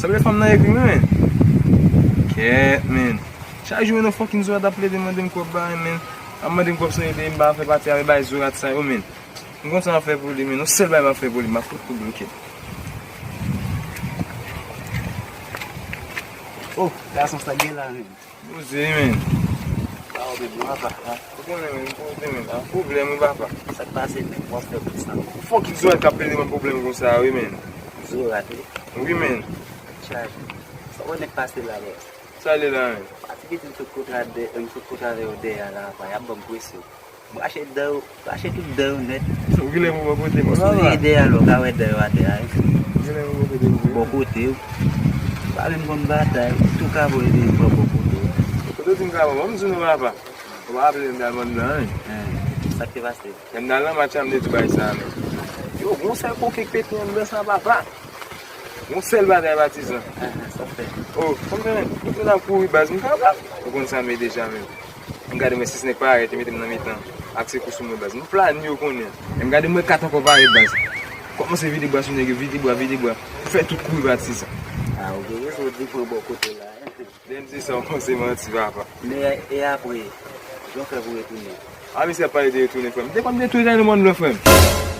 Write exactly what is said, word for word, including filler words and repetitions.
Sanble fanm nan egri wi, men. Kèt, men. Chak jou, men, yon fucking zorat ap plede mande m kòb ba, men. Ap mande m kòb san ede m pa fè pati avè bay zorat sa yo, men. M konn sa m ap fè pou li, men. Yon sèl bagay m ap fè pou li, m ap fout kou bloke. Oh, gason sa gen la, men. Poze, men. Ba ou menm, non, papa. Ou konnen, men, poze, men. Pwoblèm, wi, papa. Sa k pase, men? W ap fè pou sa. Fucking zorat k ap plede ban m pwoblèm konsa, wi, men. Zorat, wi. Wi, men. Chaje. Sa w wè nèg pase la, bro? Sa l ye la, men? Pati pitit m sot kontra dè, m sot kontra avè yo dèyè a la, papa. Y ap ban m presyon. Rache dan yo, rache tout dan yo nèt. Ou genlè pou bò kote m. Ou sou ide alò, ka wè dan yo atè a. Ou genlè pou bò kote m. Bò kote w. Pa menm konn batay, tou ka voye de bò bò kote w. Kote w di m ka bò, m di nou papa. Ou pa aple m dal bann blan, wi. Sa k te pase? Lè m dal nan match la, m te di bay sa, men. Yo, gon sèl koke k pete anndan sa, papa. Yon sèl bagay, patizan. Sa fè. Oh, konbyen, konbyen n ap kouri, baz, m kapab. Ou konn sa m ye deja, men. M gade mwen sis nèg parèt, yo mete m nan mitan. Ak se kou sou mwen, baz. M plani, yo konnen. M gade mwen kat ankò parèt, baz. Kòmanse vide bwa sou nèg yo, vide bwa, vide bwa. Fè tout kouri, patizan. Ah, ok, rezon di pran bò kote la. Lè m di sa, w panse manti, papa. Men, e apre, jan w fè pou retounen? Ah, misye ap pale de retounen, frè m. Depi m retounen nan mòn blan, frè m.